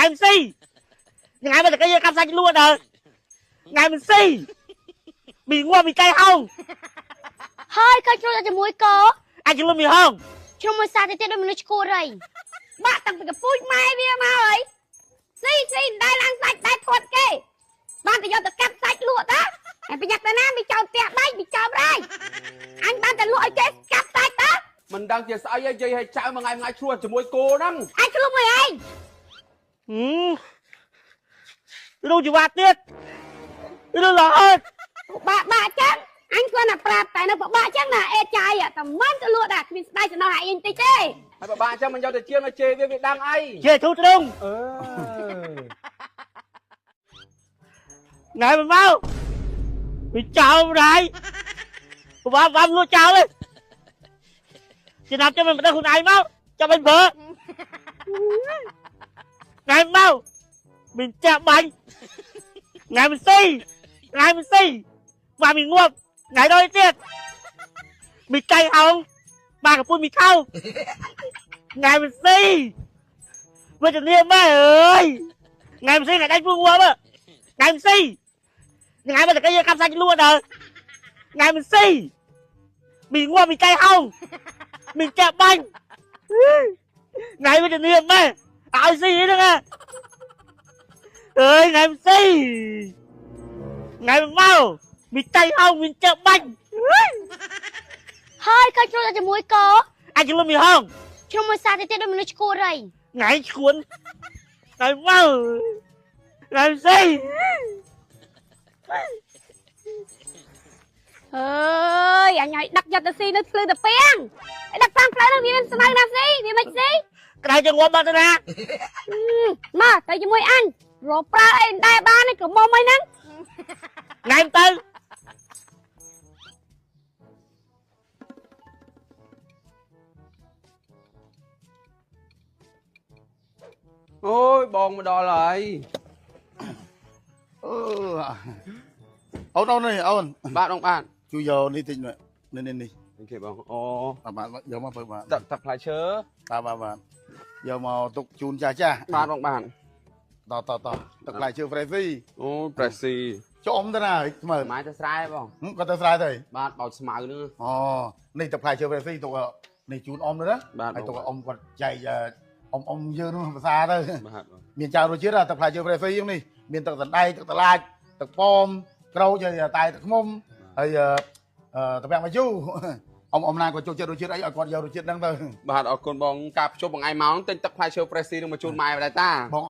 មិនស៊ីថ្ងៃមកតែគេយកកាប់សាច់លក់ដល់ថ្ងៃមិនស៊ីមីងាប់មីកៃហោង ហើយឃើញជ្រុលតែជាមួយកោ អាចជលមីហោង ជ្រុលមួយសាទៀតដូចមនុស្សឈួរីបាក់តាំងពីកពូជម៉ែវាមកហើយស៊ីស៊ីមិនដែលឡើងសាច់ដែរធាត់គេបានតែយកទៅកាប់សាច់លក់តាហើយប្រញាប់ទៅណាមីចោលផ្ទះបែកមីចោលរៃអញបានតែលក់ឲ្យគេកាប់សាច់តា មិនដឹងជាស្អីឯងយាយឲ្យចៅមួយថ្ងៃមួយថ្ងៃឆ្លោះជាមួយគោហ្នឹង អញឆ្លុះមួយឯង រូជីវ៉ាទៀតឬរហូត បាក់បាក់ចឹងអញគាត់ណាប្រាប់តែនៅបបាក់ចឹងណាអេចាយតែមិនទៅលក់ដែរគ្មានស្ដាយចំណោះឯងតិចទេ ហើយបបាក់ចឹងមិនយកទៅជាមកជេរវាវាដឹងអី ជាធូត្រង់ អឺ ថ្ងៃមកមកវាចោលរៃបាបាំលក់ចោលទេចំណាប់ចាំមិនដឹងខ្លួនឯងមកចាំមិនប្រើថ្ងៃមកមានចាក់បាញ់ថ្ងៃមិនស៊ីថ្ងៃមិនស៊ីបាមីងាប់ថ្ងៃដល់ទៀតមីកៃអោងបាកពុនមីខោថ្ងៃមិនស៊ីវេទនាម៉ែអើយថ្ងៃមិនស៊ីថ្ងៃដៃពូងាប់ថ្ងៃមិនស៊ីថ្ងៃមកតែគេយកកាប់សាច់លក់ដល់ថ្ងៃមិនស៊ីមីងាប់មីកៃអោងមីចាក់បាញ់ថ្ងៃវេទនាម៉ែឲ្យស៊ីហ្នឹងអើយថ្ងៃមិនស៊ីថ្ងៃមកមីតៃអោងមានចាក់បាញ់ ហើយឃើញជ្រុលតែជាមួយកោ អាចជលមីហង ជ្រុលមួយសាទៀតដូចមនុស្សឈួរី ថ្ងៃឈួនថ្ងៃមកថ្ងៃស៊ី អើយអញឲ្យដឹកយកទៅស៊ីនៅភ្លឺតាពាំងឲ្យដឹកតាមផ្លូវហ្នឹងវាមានស្មៅណាស់ស៊ីវាមិនស៊ី ក្រៃចងាប់បាត់ទៅណា មកទៅជាមួយអញរកប្រើអីមិនដែរបានទេក្រមុំអីហ្នឹង ថ្ងៃទៅ អូយបងមកដល់ហើយ អឺអូនអូននេះអូន បាទបងបាទ ជួយយកនេះតិចនេះនេះនេះ អូខេបងអូ បាទបាទយកមកបើបាទ ទឹកទឹកផ្លែឈើ បាទបាទបាទយកមកទុកជូនចាស់ចាស់ បាទបងបាទ តតតទឹកផ្លែឈើ Freshie អូប្រេស៊ី ចុះអ៊ំទៅណាហើយមើល ម៉ែទៅស្រែបង គាត់ទៅស្រែទៅ បាទបោចស្មៅហ្នឹង អូនេះទឹកផ្លែឈើ Freshie ទុកនេះជូនអ៊ំទៅណា បាទ ហើយទុកអ៊ំគាត់ចែកអ៊ំអ៊ំយើងនោះភាសាទៅ បាទបង មានចៅរសជាតិទឹកផ្លែឈើ Freshie ហ្នឹងនេះមានទឹកសណ្ដែកទឹកតឡាចទឹកប៉មក្រូចហើយតែទឹកឃ្មុំហើយតពាំងបាយូអ៊ំអ៊ំណាគាត់ចូលចិត្តរសជាតិអីឲ្យគាត់យករសជាតិហ្នឹងទៅ បាទអរគុណបងការភ្ជុំមួយថ្ងៃមកទិញទឹកផ្លែឈើប្រេស៊ីនឹងមកជូនម៉ែដែរតា បង